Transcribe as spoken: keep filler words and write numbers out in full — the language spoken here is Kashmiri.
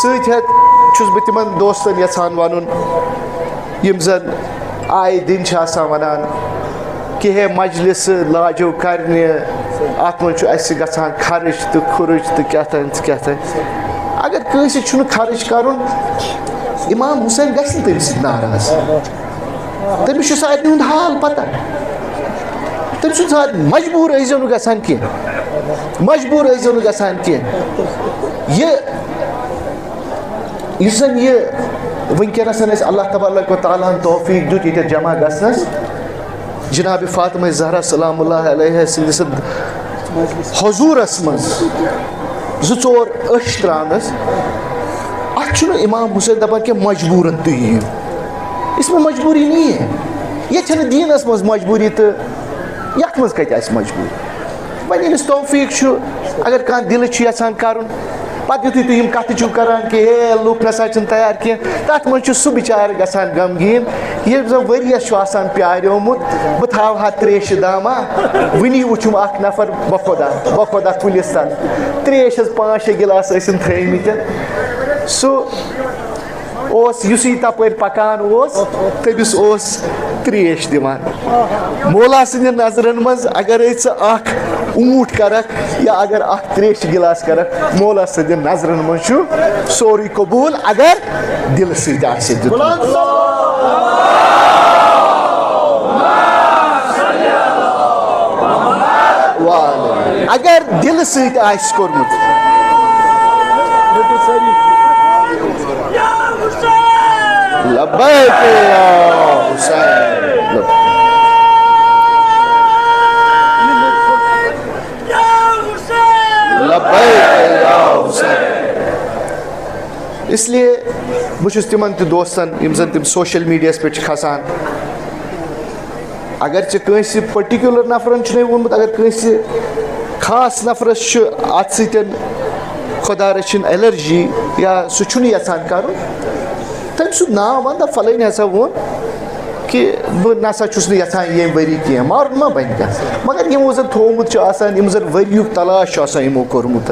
سۭتۍ ہٮ۪تھ چھُس بہٕ تِمن دوستن یژھان ونُن، یِم زن آیہِ دِن چھِ آسان ونان کہِ ہے مجلس لاجو کرنہِ، اتھ منٛز چھُ اسہِ گژھان خرٕچ تہٕ کھُرٕچ تہٕ کیٛاہ تام تہٕ کیٛاہ تام۔ اگر کٲنٛسہِ چھُنہٕ خرٕچ کرُن، امام حسین گژھِ نہٕ تٔمِس سۭتۍ ناراض۔ تٔمِس چھُ سارنٕے ہُنٛد حال پتہ۔ تٔمۍ سُنٛد ساتہٕ مجبوٗر ٲسۍزیو نہٕ گژھان کینٛہہ، مجبوٗر ٲسۍزیو نہٕ گژھان کینٛہہ۔ یہِ، یُس زَن یہِ وٕنکیٚنَس اَسہِ اللہ تبارک و تعالیٰ ہَن توفیٖق دیُت ییٚتٮ۪تھ جمع گژھنَس، جناب فاطمہ زہرا سلام اللہ علیہ سٕنٛدِس حضوٗرَس منٛز زٕ ژور أچھ ترٛاونَس، اَتھ چھُنہٕ امام حسین دَپان کینٛہہ مجبوٗرَن تُہۍ یِیِو۔ اس میں مجبوٗری نہیں ہے، ییٚتہِ چھَنہٕ دیٖنَس منٛز مجبوٗری تہٕ یَتھ منٛز کَتہِ آسہِ مجبوٗری؟ وۄنۍ ییٚمِس توفیٖق چھُ، اگر کانٛہہ دِلہٕ چھُ یَژھان کَرُن، پَتہٕ یُتھُے تُہۍ یِم کَتھٕ چھِو کَران کہِ ہے لُکھ نَسا چھِنہٕ تیار کینٛہہ، تَتھ منٛز چھُ سُہ بِچارٕ گژھان غمگیٖن، ییٚمۍ زَن ؤریَس چھُ آسان پیٛاریومُت، بہٕ تھاوٕ ہا ترٛیشہِ دامہ، وٕنی وٕچھُم اَکھ نفر، بہ خۄدا، بہ خۄدا کُلِس تَل، ترٛیش حظ پانٛژھ شےٚ گِلاس ٲسِن تھٲیمٕتۍ۔ سُہ اوس، یُس یہِ تَپٲرۍ پَکان اوس، تٔمِس اوس ترٛیش دِوان۔ مولا سٕنٛدٮ۪ن نظرَن منٛز اگرے ژٕ اَکھ اوٗنٛٹ کَرَکھ یا اگر اَکھ ترٛیشہِ گِلاس کَرَکھ، مولا سٕنٛدٮ۪ن نظرَن منٛز چھُ سورُے قبوٗل، اگر دِلہٕ سۭتۍ آسہِ دیُتمُت۔ اگر دِلہٕ سۭتۍ آسہِ کوٚرمُت۔ لبیک یا حسین۔ لبیک یا حسین۔ اس لیے بہٕ چھُس تِمن تہِ دوستن، یِم زن تِم سوشل میڈیاہس پٮ۪ٹھ چھِ کھسان، اگر ژےٚ کٲنٛسہِ پٔرٹِکیوٗلَر نفرَن چھُنے ووٚنمُت، اگر کٲنٛسہِ خاص نفرَس چھُ اَتھ سۭتۍ خۄدا رٔچھِن الرجی یا سُہ چھُنہٕ یَژھان کَرُن، تٔمۍ سُنٛد ناو وَن، دَپ فلٲنۍ ہسا ووٚن کہِ بہٕ نسا چھُس نہٕ یَژھان ییٚمہِ ؤری کینٛہہ، مارُن ما بَنہِ کانٛہہ؟ مگر یِمو زَن تھوٚومُت چھُ آسان، یِم زَن ؤریُک تلاش چھُ آسان یِمو کوٚرمُت،